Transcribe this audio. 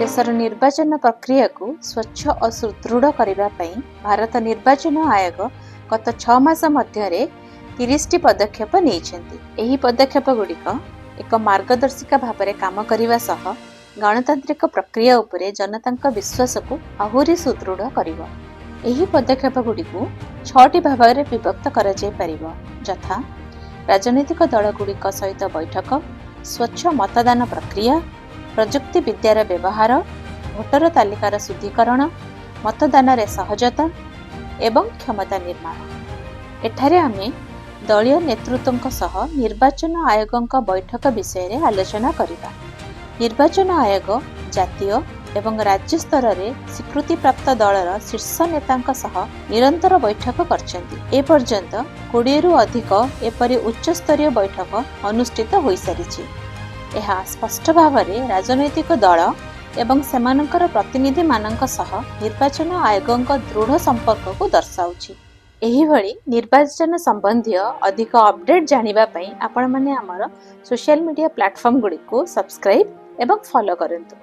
ଦେଶର ନିର୍ବାଚନ ପ୍ରକ୍ରିୟାକୁ ସ୍ୱଚ୍ଛ ଓ ସୁଦୃଢ଼ କରିବା ପାଇଁ ଭାରତ ନିର୍ବାଚନ ଆୟୋଗ ଗତ 6 ମାସ ମଧ୍ୟରେ 30ଟି ପଦକ୍ଷେପ ନେଇଛନ୍ତି। ଏହି ପଦକ୍ଷେପ ଗୁଡ଼ିକ ଏକ ମାର୍ଗଦର୍ଶିକା ଭାବରେ କାମ କରିବା ସହ ଗଣତାନ୍ତ୍ରିକ ପ୍ରକ୍ରିୟା ଉପରେ ଜନତାଙ୍କ ବିଶ୍ୱାସକୁ ଆହୁରି ସୁଦୃଢ଼ କରିବ। ଏହି ପଦକ୍ଷେପ ଗୁଡ଼ିକୁ ଛଅଟି ଭାଗରେ ବିଭକ୍ତ କରାଯାଇପାରିବ, ଯଥା ରାଜନୈତିକ ଦଳଗୁଡ଼ିକ ସହିତ ବୈଠକ, ସ୍ୱଚ୍ଛ ମତଦାନ ପ୍ରକ୍ରିୟା, ପ୍ରଯୁକ୍ତି ବିଦ୍ୟାର ବ୍ୟବହାର, ଭୋଟର ତାଲିକାର ଶୁଦ୍ଧିକରଣ, ମତଦାନରେ ସହଜତା ଏବଂ କ୍ଷମତା ନିର୍ମାଣ। ଏଠାରେ ଆମେ ଦଳୀୟ ନେତୃତ୍ୱଙ୍କ ସହ ନିର୍ବାଚନ ଆୟୋଗଙ୍କ ବୈଠକ ବିଷୟରେ ଆଲୋଚନା କରିବା। ନିର୍ବାଚନ ଆୟୋଗ ଜାତୀୟ ଏବଂ ରାଜ୍ୟ ସ୍ତରରେ ସ୍ୱୀକୃତିପ୍ରାପ୍ତ ଦଳର ଶୀର୍ଷ ନେତାଙ୍କ ସହ ନିରନ୍ତର ବୈଠକ କରିଛନ୍ତି। ଏପର୍ଯ୍ୟନ୍ତ 20ରୁ ଅଧିକ ଏପରି ଉଚ୍ଚସ୍ତରୀୟ ବୈଠକ ଅନୁଷ୍ଠିତ ହୋଇସାରିଛି। ଏହା ସ୍ପଷ୍ଟ ଭାବରେ ରାଜନୈତିକ ଦଳ ଏବଂ ସେମାନଙ୍କର ପ୍ରତିନିଧିମାନଙ୍କ ସହ ନିର୍ବାଚନ ଆୟୋଗଙ୍କ ଦୃଢ଼ ସମ୍ପର୍କକୁ ଦର୍ଶାଉଛି। ଏହିଭଳି ନିର୍ବାଚନ ସମ୍ବନ୍ଧୀୟ ଅଧିକ ଅପଡେଟ୍ ଜାଣିବା ପାଇଁ ଆପଣମାନେ ଆମର ସୋସିଆଲ ମିଡ଼ିଆ ପ୍ଲାଟଫର୍ମ ଗୁଡ଼ିକୁ ସବସ୍କ୍ରାଇବ୍ ଏବଂ ଫଲୋ କରନ୍ତୁ।